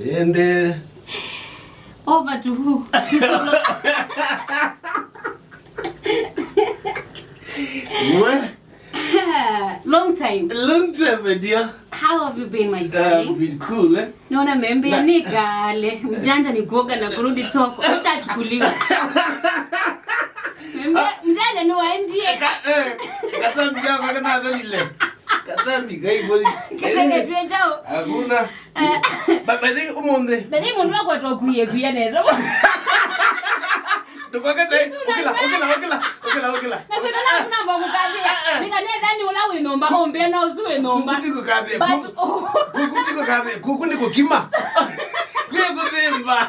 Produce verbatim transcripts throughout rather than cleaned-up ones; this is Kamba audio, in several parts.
Ĩndĩ. Over to who? Kisolo. Mwe? Long time. Long time, my dear. How have you been, my darling? I've been cool, eh? Naona membe ni kale. Mjanja ni kuoga na kurudi soko. Ushachukuliwa. Membe, mjanja ni waendie. Ka-, eh, kata mjanja kana dhalile. Katambi, kai boli. Kelele tu ejao. Hakuna. Eh. Ba-, by the way, ũmũnthĩ. By the way, mũndũ wakwa twakuie kuia nesa. Ndũkoke tai. Ũkĩla, ũkĩla, ũkĩla, ũkĩla, ũkĩla. Na kwĩna na kuna mbo kũkambia. Nika ne thani ũla wĩ nyũmba, ngũmbĩa na ũsu wĩ nyũmba. Kuku ti kũkambia. But, kuku ti kũkambia. Kuku nĩ kũkima. Nĩ kũthĩmba.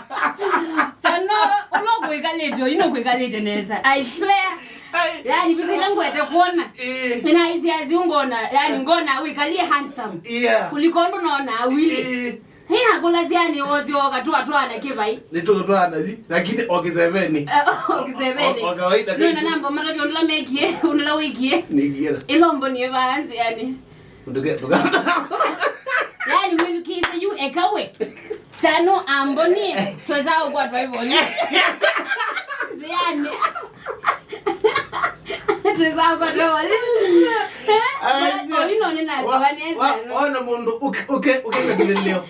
Sana, ũla kwĩkalĩte, ino kwĩkalĩte nesa. I swear. Ai. Yani, bisika ngwete kuona. Eh. Nina hizi hazi ungona, yani ngona wikalie handsome. Yeah. Kuliko ndo naona awili. Eh. Hina kula ziani wozi oka tu atwana kivai. Ni tu atwana zi, lakini okiseveni. Eh, okiseveni. O, o kawaida. Nina namba mara byo ndula mekie, unula wikie. Nikiera. Ilombo ni evanzi yani. Nduke, nduke. Yani, mwĩthukĩĩsye yu ekawe. Sano amboni, tweza ũkwatwa ivoni. Nziani. Tweza ũkwatwa ivoni. Aisye. Oino nĩ nasiwa nesa. Wa-, wa-, wona mũndũ ũke, ũke, ũke na kĩthĩlĩo.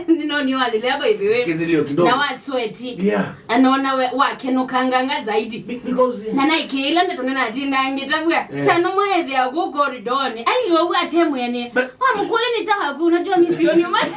Nĩ noni walilea, by the way. Kĩthĩlĩo kidogo. Na wa sweat. Yeah. Anaona we, wakenũkanganga zaidi. Be-, because, eh, na naikĩĩla ndeto nĩnatindangĩta vw'a. Eh. Sana mwaethĩa kũ koridoni. Ailiwa vw'a ate mwene. Be- wamũkũlya nĩ kyaku, unajua misioni umasi.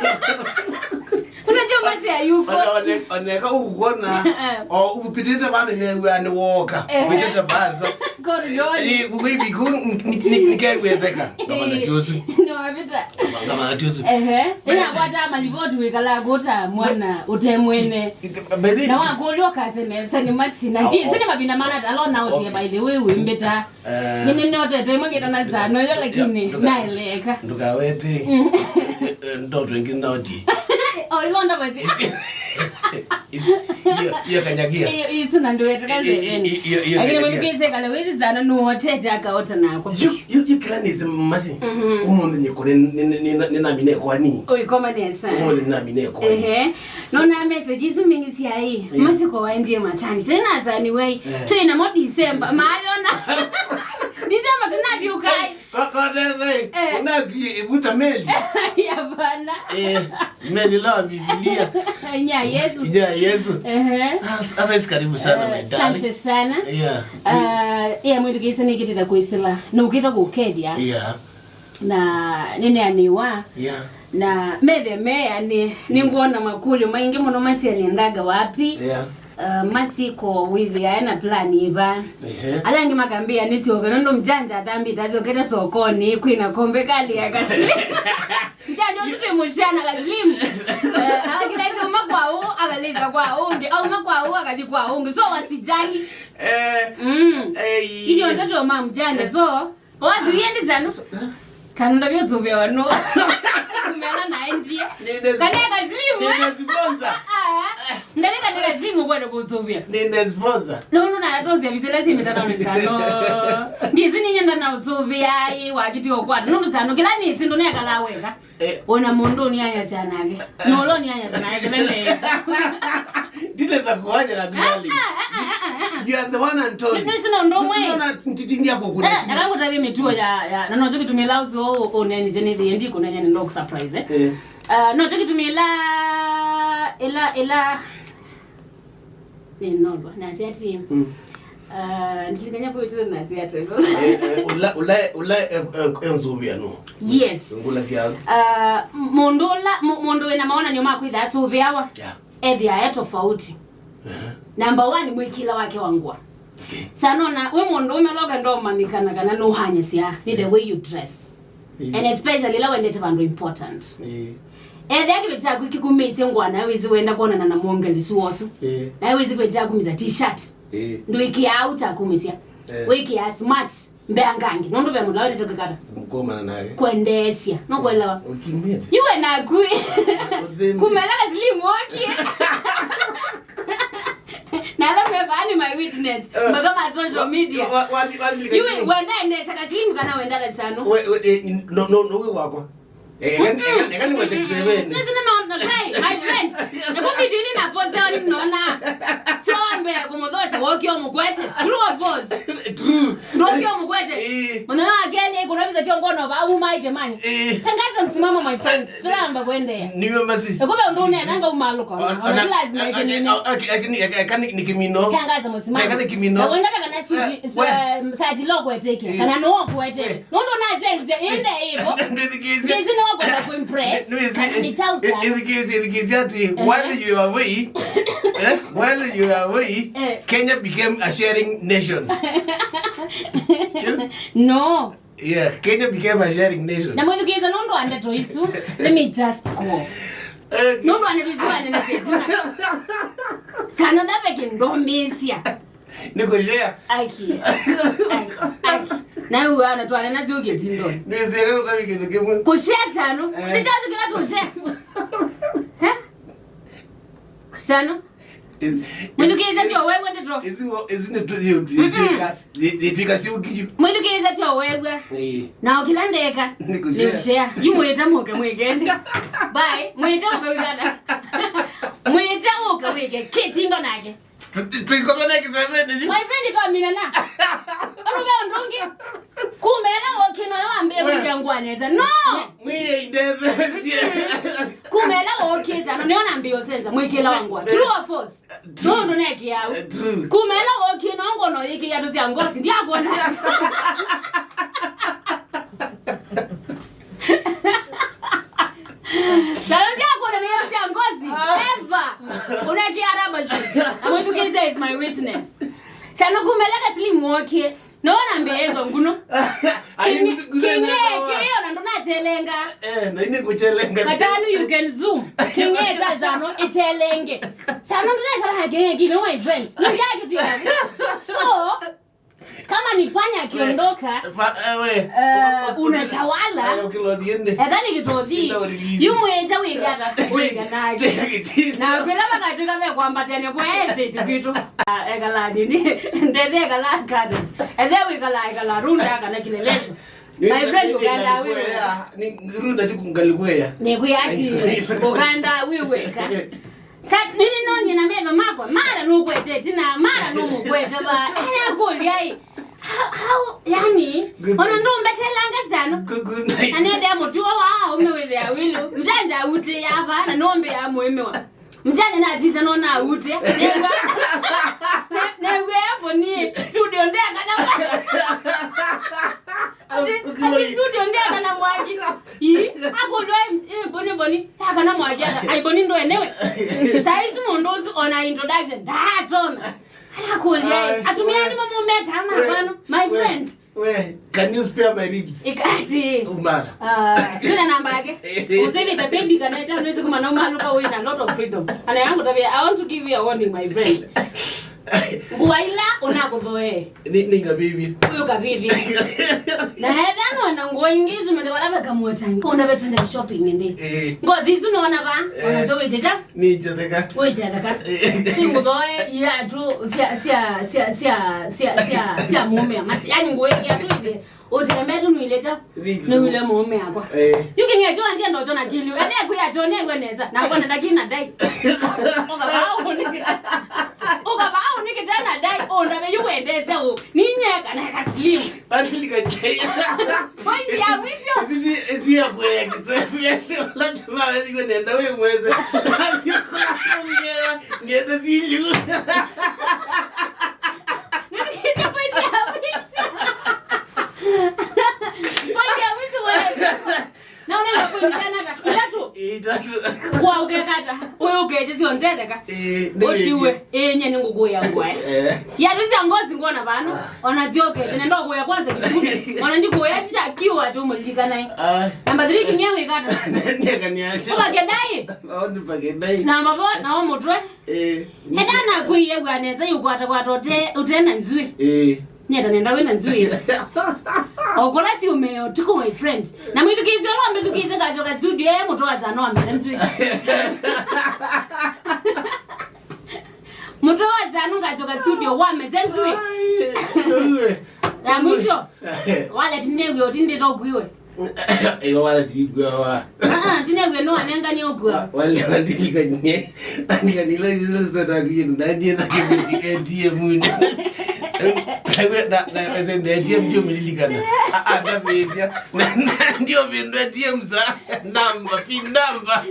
Unajua masi ya yuko. Ona, one-, oneka ukuona, eh, o upitite vana new'a nĩ woka. Eh. Upitite basa. Koridoni. Ĩ, kuku ibi ku, ni, ni, ni, nikegwetheka. Kama na tusu. Nĩ wavita. Kama na tusu. Ehe. Ina kwata malivoti wikala kuta mwana utemwene. Baby. Na wakũlya ũkase nesa nĩ masina. Ndi, sina mabina mana talo na utie, by the way, wimbita. Eh. Nini notete imwe ngita na zano yo, lakini naeleka. Ndukawete. Mm. Eh, eh, ndoto ingĩ na utie. O, ilo ndo bati. Is-, iyo, iyo kanyagia. Iyo, isu na nduete na zeveni. Iyo, iyo, iyo kanyagia. Lakini mwenye kise kale wezi zana nuotete akaota nako. Yu, yu, yu kila nisi masi. Mhm. Umunthi niko ni, ni, ni, ni, ni namine kwani. Oikoma nesa. Umunthi namine kwani. Ehe. Nona message isu mingi cia hii. Yeah. Masiko waendie matani. Tena zani wei. Yeah. Twina mo December. Mayona. December tunathi ukai. Ko-, kotete, eh, unathi ivuta meli. Hapana. Eh, meli la Biblia. Nya Yesu. Nya Yesu. Ehe. Ah, otherwise, karibu sana, eh, my darling. Asante sana. Yeah. Ah, yeah, mwĩthukĩĩsye nĩkĩtĩte kwĩsĩla. Nũkĩte kũkethya. Yeah. Na nĩneanĩwa. Yeah. Na methe meanĩ, nĩngwona makũlyo maingĩ mũno masianĩendaga wapi. Yeah. Uh, masiko wĩthĩa ena plan ĩva. Ehe. Ala angĩ makambĩa nĩsyoke, nũndũ mjanja athambĩte asyokete sokonĩ, kwĩna kombe kali ya kaslim. Mjanja ũsu twĩ mũsyana kaslim. Eh, akakĩla isyuma kwa ũ, akalĩsa kwa ũngĩ, auma kwa ũ, akathi kwa ũngĩ. So wasijali. Eh, mm. Ei. Ilyo nzeto ma mjanja, so, wathuie ndi zanu. Kana ndavyo zuvya wanu. Kumela na endie. Nende sp-, kana kaslim. Nende sponsor. Ah. Ndavika ni kaslim kwenda kuzuvya. Nende sponsor. No, no, na tozi ya bizela si mitana misano. Ndizi ni nyenda na uzuvya, ai, wakiti okwata. No, sano, kila ni sindo ne kala weka. Eh. Ona mũndũ ũnianyasya nake. Eh. Nũla ũnianyasya nake, vene. Nditesa kũanyana, darling. Ah, ah, ah, ah, ah. You are the one and only. Nĩ, nĩ sina ũndũ ũmwe. Ndona ntiti ndia kũkuna. Eh, simu. Eka ngũtavye mĩtuo ya, ya, na nokyo kĩtumi ĩla ũsu ũnenĩsye nĩthĩe ndikũnenya nĩ ndũkũsurprise, eh? Eh. Ah, nokyo kĩtumi ĩla, ĩla, ĩla, Nĩnolwa, nasya ati, mm, ah, ndilikanya poetry nasya ati. Eh, eh, ũla, ũla, ũla, eh, eh, eh, nzũvĩa no. Yes. Ngũla sya. Ah, m-, mũndũ ũla, mũ-, mũndũ wĩna maonanio ma kwĩtha asũvĩawa. Yeah. Ethĩa e tofauti. Uh-huh. Number one, mwĩkĩla wake wa ngũa. Okay. Sanona, we mũndũ ũme loka ndomanyĩkana kana nũhanyĩsya, nĩ the way you dress. Ĩĩ. And especially ĩla wendete vandũ important. Ĩĩ. Ethĩa kĩveti kyaku kĩkumĩsye ngũa, nawe wĩsĩ wenda kwonana na mwongelesu wosu. Ĩĩ. Nawe wĩsĩ kĩveti kyakumĩsya t-shirt. Ĩĩ. Ndũĩkĩaa au kyakumĩsya. Eh. Wĩkĩaa smart. Mbeangangi. Nũndũ ve mũndũ wendete kwĩkata. Kũkomana nake. Kwendeesya. Nũkwelewa? Ũkimĩte. Yu we naku. Ũthĩni. Kumela kaslim wokie. Na ala me vaa nĩ my witness. Eh. Mpaka ma social media. Wa-, wa-, wa-, wa-, yu we, wenda endesa kaslim kana wenda kasano. We, we, eh, no, no, no, we wakwa. Eh, eka, eka, eka nĩwete kiseveni. Nĩ, nĩ, no, no, kai, I swear. Mũkwete. True or false? True. Ndũsio mũkwete. Eh. Mũthenya wa kelĩ, kuna visa tio ngono ba uma itemani. Eh. Tangaza msimamo, my friend. Tunamba kuendelea. Niwe masi. Ekuba ndo ne nanga umaluko. Ona, ona, lazima itemani. Eka ni kimino. Tangaza msimamo. Eka ni kimino. Na wenda kana suji, eh, saji lo kweteke. Eh. Kana no kwete. Eh. No, no, na zenze ende ibo. Ndithikizia. Zenze no kwenda kuimpress. Ni chau sana. Ndithikizia, ndithikizia ati, while you are away, eh, while you are away, eh, Kenya became a sharing nation. True? No. Yeah, Kenya became a sharing nation. Na mwĩthukĩĩsya nũndũ wa ndeto isu, let me just go. Okay. Nũndũ wa ndeto isu, wa ndeto isu. Sana ndaveke ndomĩsya. Nĩ kũshare. Aki. Aki. Aki. Na uana twana na zuke tindo. Nĩ zeka kwa kĩndũ kĩmwe. Kũshare sana. Eh. Nĩ chatu kila tu share. Eh? Sana. Mwĩthukĩĩsya tyo wewe ndeto. Ezi wo, ezi nĩ tu, yo, yo, Mm-mm. Twĩka, nĩ, nĩ twĩka siuki yu. Mwĩthukĩĩsya tyo wewe. Eh. Na o kila ndeka. Nĩ kũshare. Nĩ kũshare. Yu mwĩte mũke mwĩkende. Bye. Mwĩte mũke wĩkana. Mwĩte mũke wĩke. Kĩtindo nake. Twĩkosana kĩsevenĩ yu. My friend, twamina na. Ano ve ũndũ ũngĩ. Kumela wokina yo ambie kuja ngwaneza. No. Mwiye indethesie. Kumela wokisa, no nĩona mbio senza, mwikila wangwa. True or false? True. No, ndo nekia au. Eh, true. Kumela wokina ngono yiki ya tusia ngosi, ndiakuona. Salo ndiakuona ni ya tusia ngosi. Ever. Unakia rubbish. Amwetukize is my witness. Sano kumela ka slim wokie. No na mbezo nguno. Ai, kinge kiyo na ndona chelenga. Eh, na ine kuchelenga. Atanu you can zoom. Kinge cha zano ichelenge. Sano ndona kala kinge kino, my friend. Ndio kitu. So kama ni panya akiondoka, pa, eh, we. Eh, unatawala. Eh, ukilodiende. Etani kitothi. Yu mwenja wigana. Wigana. Na kwela makatuka me kwambatania kwa ese tikitu. Ah, ekala nini? Ndethe ekala kani. Ethe wikala, ekala runda kana kilelesho. My friend, ukaenda wewe. Ni runda tikungalikweya. Ni kuyati. Ukaenda wewe ka. Sa nini noni na metho makwa? Mara nukwete tina, mara numukwete ba. Ene kuliai. How, how, yani, ona ndo mbetelanga sana. Good, good night. Anende ya mutuo wa ume withia wilu. Mjanja uti ya ba na nombe ya muime wa. Mjanja na ziza no na ute. Newa. Newa hapo ni studio ndia kana. Ati, ati studio ndia kana mwaki. Ii, akolwe, eh, boni boni. Kana mwaki ata. Ai boni ndo enewe. Saizi mundu ona introduction. Da tona. Anakulia. Ai, atumia we, ni mama umeta ama we, bwana. My we, friend. We, can you spare my ribs? Ikati. Umara. Ah, tuna namba yake. Useme the baby kaneta, unaweza kuma na umaluka, we in a lot of freedom. Ana yangu tabia, I want to give you a warning, my friend. Nguo ila unakuthoe. Ni, ni kabibi. Huyo kabibi. Na hethano na nguo ingi zumete wala beka motani. Ona betende shopping ndi. Eh. Ngozi isu naona ba, eh, ona zo wejeja. Nĩ njetheka. Wĩjetheka. Eh. Singũthoe iatũ sya, sya, sya mũũme. Masi, yani ngũĩ iatũ ithe. Ũtembee tu nuile ta. Nuile mũũme akwa. Eh. Yu kĩng'e kyo andie ndoto na kiliu. Ende kwĩ atone ngwe nesa. Na kwa ndaki na dai. Oka bao nĩ. Oka bao nĩ kitana dai. Onda be yu wendese u. Ninyeka na ka slim. Atilika jaya. Point ya mwisho. Iti, iti ya kweya kitsefu. Lazima wewe iwe nenda wewe mweze. Ndio kwa ongea. Niende siliu. Ndio point ya mwisho. Point ya mwisho wewe. Na unaenda point ya nata. Itatu. Itatu. Kwa ukekata. Wewe ukeje sio nzetheka. Eh, ndio. Otiwe. Eh, nye nĩ ngũkũya ngwae. Eh. Ya rĩu sya ngozi ngwona vano, ona thyoke, tene ndo kũya kwanza kĩtuni, ona ndi kũya cha kiwa tu mũlilikanae. Ah. Namba three kinya wĩkata. Nĩeka nĩ acha. Ũka kedai. Au nĩ pa kedai. Namba four, na o mũtwe. Eh. Enda na kũiegwa nesa yu kwata kwata ũte, ũte na nzui. Eh. Nyeta nenda wĩna nzui. Okola si umeo, tuko my friend. Na mwĩthukĩĩsye ũla wambĩthukĩĩsye ngasyoka studio, eh, mũtwaza no ambĩte nzui. Mũtwe wa Zanu ngachoka studio, wameze nzui. Ai, nzui. Na mwisho, wallet nĩw'e ũtindĩte ũkuiwe. Iwe wala tiigua wa. Ah, ah, tinegwe no anengania ũkua. Wale wandilikanie. Andikanila izo sotakie ndanie na kibeti A T M ni. Na na na ese ndio A T M ndio mililikana. Ah, ah, ndavĩsya. Na ndio vindu A T M za namba, pin namba.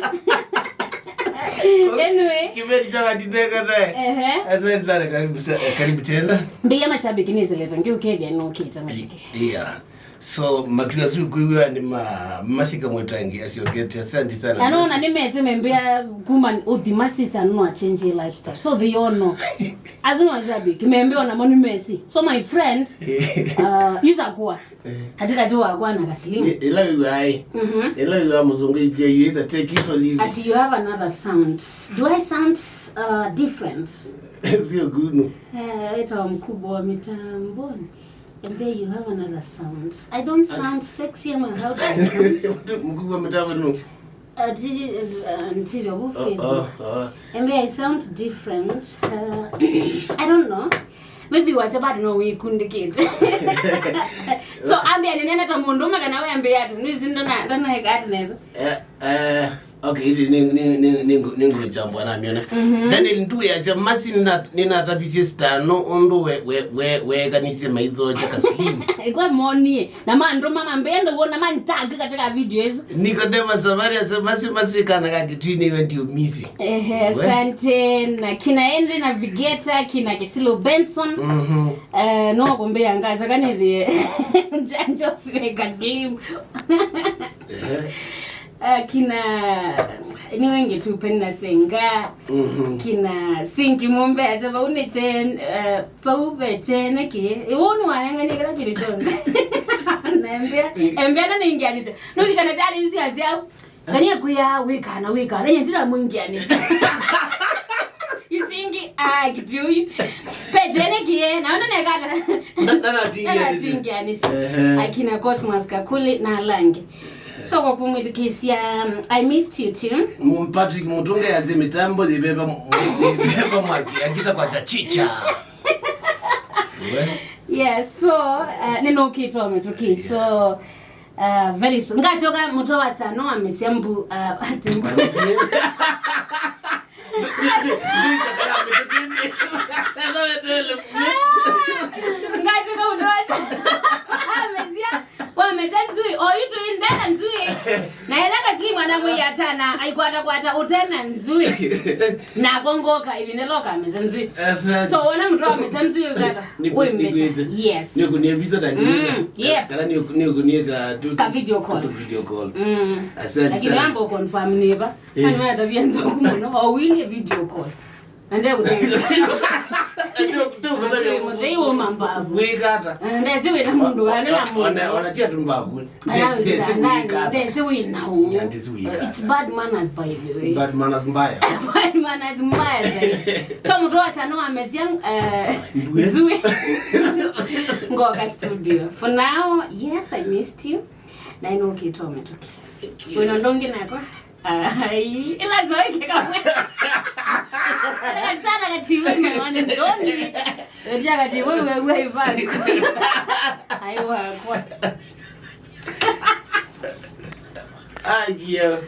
Anyway. Kibeti cha watindeka naye. Ehe. Asante sana, karibu sa-, eh, karibu tena. Mbia mashabiki nizileta ngiukethia no kita. Yeah. So, matu asu kwĩw'a nĩ ma-, masika mwetangi asyokete. Asante sana. Na nona nĩ mete membea kuma uthi my sister no a change lifestyle. So they all know. Asu no mashabiki membea ona manu mesi. So my friend, uh, yuza kuwa katika tu wa kwa na kaslimu. Ila yu ai. Mhm. Ila yu mzungu, you either take it or leave it. Ati you have another sound. Do I sound, uh, different? Sio gunu. Eh, ita mkubwa wa mitamboni. And there you have another sound. I don't sound sexy, ama how do I sound? Mkubwa mtava no. Uh, did you, uh, did you Oh, oh, oh. And I sound different. Uh, I don't know. Maybe whatever, I don't know, we couldn't get. So, ambia ni nene ta mũndũ ũme kana we ambia ati, nĩsĩ ndona, ndona eka ati neza. Eh, eh, okay, ĩndĩ nĩ, nĩ, nĩ, nĩ, nĩ ngũchambwa na mĩona. Mhm. Daniel Ntui asya, "Masi nĩna-, nĩnatavisye star no ũndũ we, we, we, weekanisye maitho cha kaslimu." Ikwe monie. Na mandũ mama mbendo wona man tag katika video hizo. Nicodemus Safari asya, "Masi, masi kana ka kitini we ndio misi." Ehe, asante. Na kina Henry Navigator, kina Kisilo Benson. Mhm. Eh, no kumbea ngaza kanethie. Njanjo siwe kaslimu. Ehe. Uh, kina, ni wengi tu, Penina Senga, mhm, kina Sinki Mumbe, ase vau ni chen, uh, vau ve chene ki, iwu ni waneng'anie kila kindu kyonthe. Na embea, embea na ningianise. Nuli kana zali nsi aziau. Kania kuya wikana, wikana, nye ndira mwingianise. Isingi, ah, kiti uyu. Pejene kie, na ona nekata. Nda-, ndanatingianise. Ndanatingianise. Ehe. Akina Cosmas Kakuli na Langi. So, kwa kumwithukisya, um, I missed you too. Mm, Patrick Mutunge yasya mitambo yiveva, yiveva mwaki, akita kwa chachicha. We. Yes, so, uh, ninukitwa mituki. Yeah. So, uh, very soon. Ngasyoka mutwe wa sano amesya mbu, uh, ati mbu. Ngasyoka mutwe wa sano amesya Wamete nzui, oyu tuindena nzui. Na ena kasili mwana mwi atana, aikwata kwata utena nzui. Na kongoka, ivinelo ka mete nzui. Asante. So, wona mtu amete nzui ukata. Niku-, wimete. Nikuite. Yes. Nikunie visa na Mm, yeah. Kana niku-, nikunie ka tu-, ka video call. Tu video call. Mm. Asante. Lakini sana. Mambo confirm niva. Eh. Kana tabia nzoku muno, o wile video call. Ande kutu. Ande kutu, kutu. Muthei wa mambavu. Wikata. Ndesi wina mundu wane na mundu. Ona, ona tia tumbavu. Ndesi wikata. Ndesi wina u. Ya, ndesi wikata. It's bad manners, by the way. Bad manners mbaya. Bad manners mbaya zaidi. So, mtu wa sana wa mesia, eh, Mbue. Zui. Ngoka studio. For now, yes, I missed you. Na ino ukitome tuki. Wino ndongi nakwa. Ai, ila zoe kika. Sana katiwe na wane ndoni. Etia katiwe wewe ibali. Ai wakwa. Ai, yeah.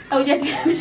Aujatia mshini.